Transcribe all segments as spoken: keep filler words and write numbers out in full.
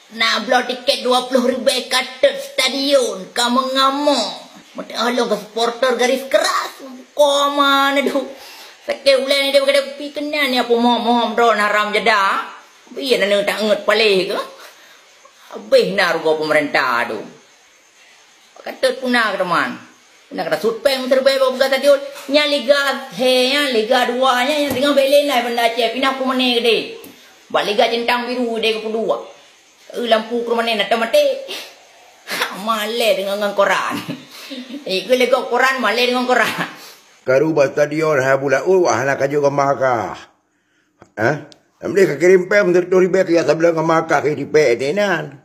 Na bloe tiket dua ploh ribèe ka teuet stadion, ka meungamong. Meuteuoh lôn keu supporter garis keras. Koma na duek. Sakét ulèe ni dia beugadang kupi keunan ya, peumom-mom droe na haram jadah. Bie na neutak ngeut paléh keuh. Habéh na rugoe peumeurintah tu. Ka teuet puna keu teuma. Puna kata sut péng meuseureubèe bak peugah stadion. Nyan Liga he, nyan Liga dua nyan, nyang teungoh bèk lé na Banda Aceh, pinah peumané keudéh. Bak Liga Centang Biru deh keupeuduek. Eh, lampu keu rumoh nyan na teumaté. Ha, malèe deungon ngon koran. Eh, keu lé gob koran, malèe deungon koran. Karu bak stadion hai buleuen, wah, hana kajok gamba kah. Hah? Namdeh ka kirém péng meuseureutôh ribèe keu jak sableueng gamba kah keu dipèk di nan.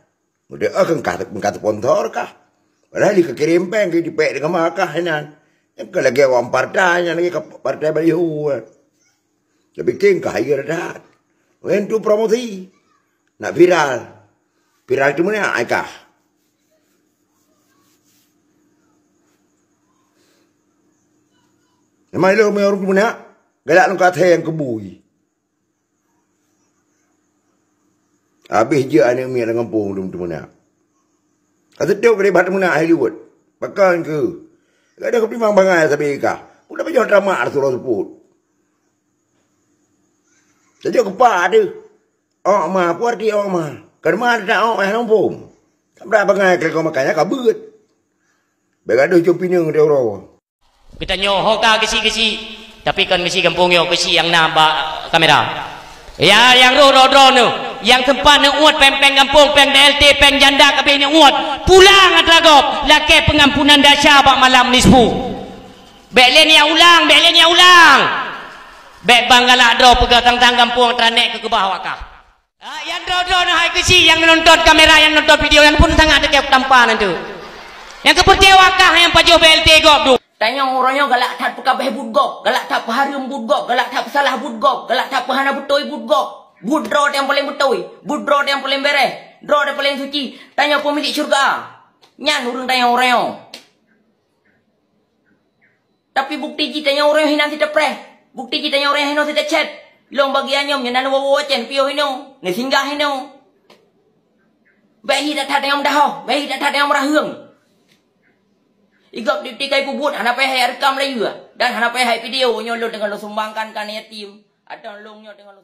Udah, ah, kan kah, kan kah sponsor kah. Padahai lé ka kirém péng keu dipèk di gamba kah di nan. Nyang ka lagèe awak partai, nyang lagèe ka partai baliho. Tapi keng kah, iya that. Nyan tu promosi. Nak viral. Viral tu meunan ai kah. Memang ilôn meunyoe ureueng tu meunan, galak lôn keu athée nyang keubui. Habéh jeuet aneuk miet lam gampông tu meunan. Ka seutôt keu deh bak teumeunak hai luwot. Pakon keuh? Gadôh keutimang bangai sabe kah. Udah pajoh tamak rasa seupôt. Tajok keupak teuh. Ôk ma, peue arti ôk ma? Keureuma teutak ôk nyang muphom. Ka brat bangai keu lakoe makan nyan ka beuet. Bèk gadôh jom pineung di uroe. Geutanyoe ho ka geusie-geusie, tapi kon geusie gampông nyoe, geusie nyang na bak kamera. Ya, nyang roh droe-droe nyoe, nyang sempat neuôt péng-péng gampông, péng B L T, péng janda ka abéh neuôt. Pulang atra gob, lakèe peungampunan desya bak malam nisfu. Bèk lé neujak ulang, bèk lé neujak ulang. Bèk ban galak droe peugah tang-tang gampông atra nèk keu keubah awak kah. Ah, nyang droe-droe nyoe hai keusie nyang nonton kamera, nyang nonton video, nyan phon sangat teuka tampa nyan tu. Nyang keupeureuté awak kah nyang pajoh B L T gob tu. Tanyoe uroe nyoe galak that peukabéh buet gob, galak that peuhareuem buet gob, galak that peusalah buet gob, galak that peuhana beutôi buet gob. Buet droe nyang paleng beutôi, buet droe nyang paleng bèrèh, droe nyang paleng suci. Tanyoe peumilék syeuruga. Nyan ureueng tanyoe uroe nyoe. Tapi bukti jih tanyoe uroe nyoe hinan sit tapreh. Bukti jih tanyoe uroe nyoe hinan sit tachat. Lôn bagian nyoe nyan na woe-woe Aceh piôh inoe, neusinggah inoe. Bèk hi that-that tanyoe meudahoh, bèk hi that-that tanyoe meuraheueng. Igob dipeutikoi peubuet hana payah hai rekam laju, dan hana payah hai video nyoe lôn teungoh lôn sumbangkan keu aneuk yatim. Atau lôn nyoe teungoh lôn